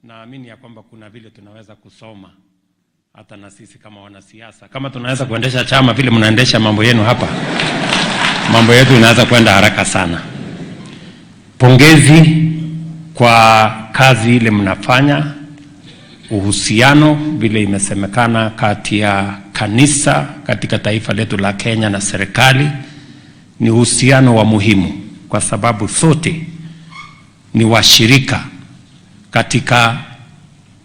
Naamini ya kwamba kuna vile tunaweza kusoma hata na sisi kama wanasiasa, kama tunaweza kuendesha chama vile mnaendesha mambo yenu hapa, mambo yetu inaweza kwenda haraka sana. Pongezi kwa kazi ile mnafanya, uhusiano vile imesemekana kati ya kanisa katika taifa letu la Kenya na serikali ni uhusiano wa muhimu, kwa sababu sote ni washirika katika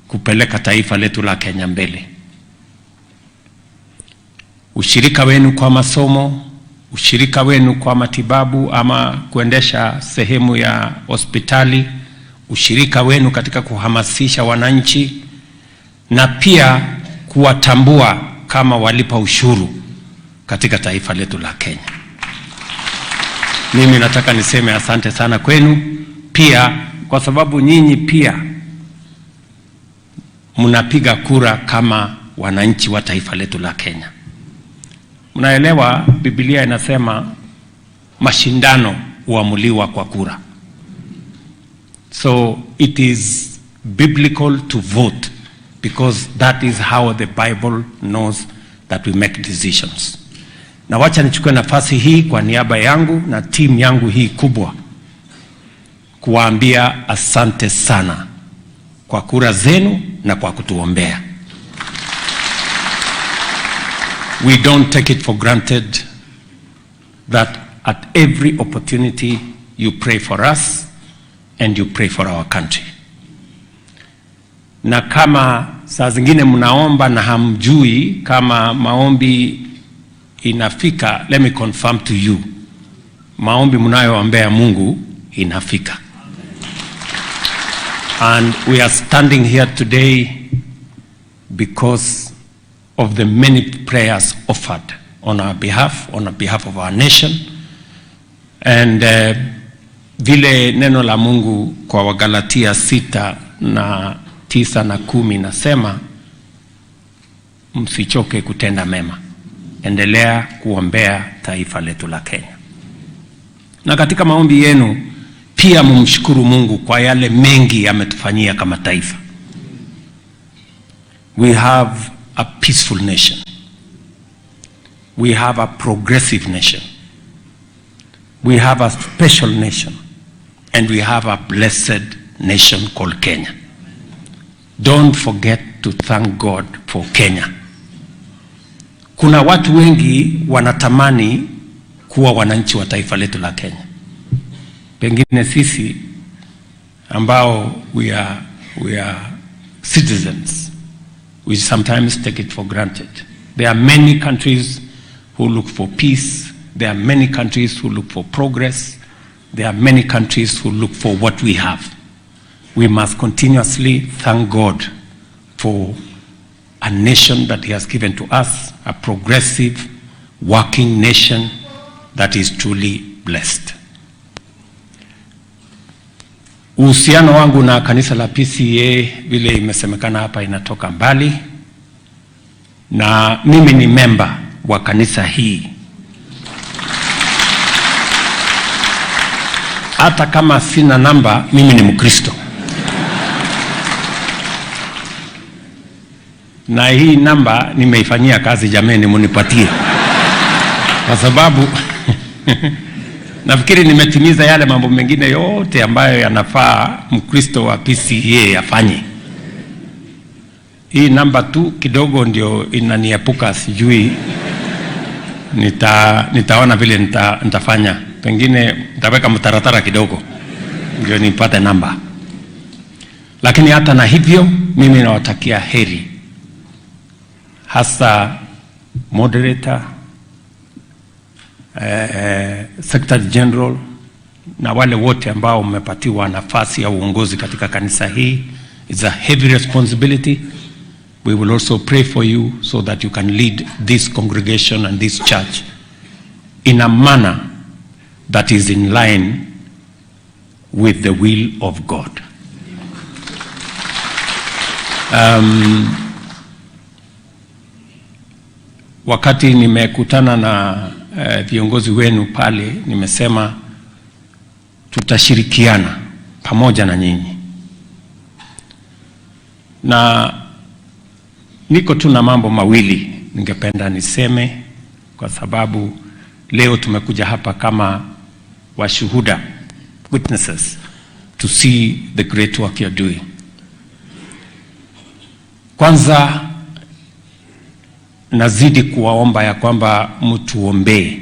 kupeleka taifa letu la Kenya mbele. Ushirika wenu kwa masomo, ushirika wenu kwa matibabu ama kuendesha sehemu ya hospitali, ushirika wenu katika kuhamasisha wananchi na pia kuwatambua kama walipa ushuru katika taifa letu la Kenya. Mimi nataka niseme asante sana kwenu pia, kwa sababu nyinyi pia mnapiga kura kama wananchi wa taifa letu la Kenya. Mnaelewa Biblia inasema mashindano huamuliwa kwa kura. So it is biblical to vote because that is how the Bible knows that we make decisions. Na wacha nichukue nafasi hii kwa niaba yangu na timu yangu hii kubwa kuwaambia asante sana kwa kura zenu na kwa kutuombea. We don't take it for granted that at every opportunity you pray for us and you pray for our country. Na kama saa zingine mnaomba na hamjui kama maombi inafika, let me confirm to you, maombi mnayoombea Mungu inafika. And we are standing here today because of the many prayers offered on our behalf, on the behalf of our nation. And vile neno la Mungu kwa Wagalatia 6:9 na 10 nasema, msichoke kutenda mema, endelea kuombea taifa letu la Kenya. Na katika maombi yenu pia mumshukuru Mungu kwa yale mengi ametufanyia kama taifa. We have a peaceful nation. We have a progressive nation. We have a special nation. And we have a blessed nation called Kenya. Don't forget to thank God for Kenya. Kuna watu wengi wanatamani kuwa wananchi wa taifa letu la Kenya. Pengine sisi ambao we are citizens, we sometimes take it for granted. There are many countries who look for peace. There are many countries who look for progress. There are many countries who look for what we have. We must continuously thank God for a nation that He has given to us, a progressive, working nation that is truly blessed. Uhusiano wangu na kanisa la PCEA vile imesemekana hapa inatoka mbali, na mimi ni memba wa kanisa hii. Hata kama sina namba, mimi ni Mkristo, na hii namba nimeifanyia kazi, jameni, munipatie kwa sababu nafikiri nimetimiza yale mambo mengine yote ambayo yanafaa Mkristo wa PCEA afanye. Hii namba tu kidogo ndio inaniepuka, sijui nitaona vile nitafanya, pengine nitaweka mtaratara kidogo ndio nipate namba. Lakini hata na hivyo, mimi nawatakia heri, hasa moderator, Secretary General na wale wote ambao mmepatiwa nafasi ya uongozi katika kanisa hii. It's a heavy responsibility. We will also pray for you so that you can lead this congregation and this church in a manner that is in line with the will of God. Wakati nimekutana na viongozi wenu pale, nimesema tutashirikiana pamoja na nyinyi. Na niko tu na mambo mawili ningependa niseme, kwa sababu leo tumekuja hapa kama washuhuda, witnesses to see the great work you're doing. Kwanza nazidi kuwaomba ya kwamba mtuombee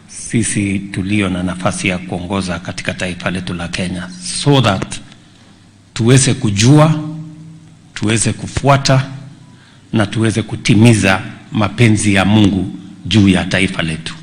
sisi tulio na nafasi ya kuongoza katika taifa letu la Kenya, so that tuweze kujua, tuweze kufuata na tuweze kutimiza mapenzi ya Mungu juu ya taifa letu.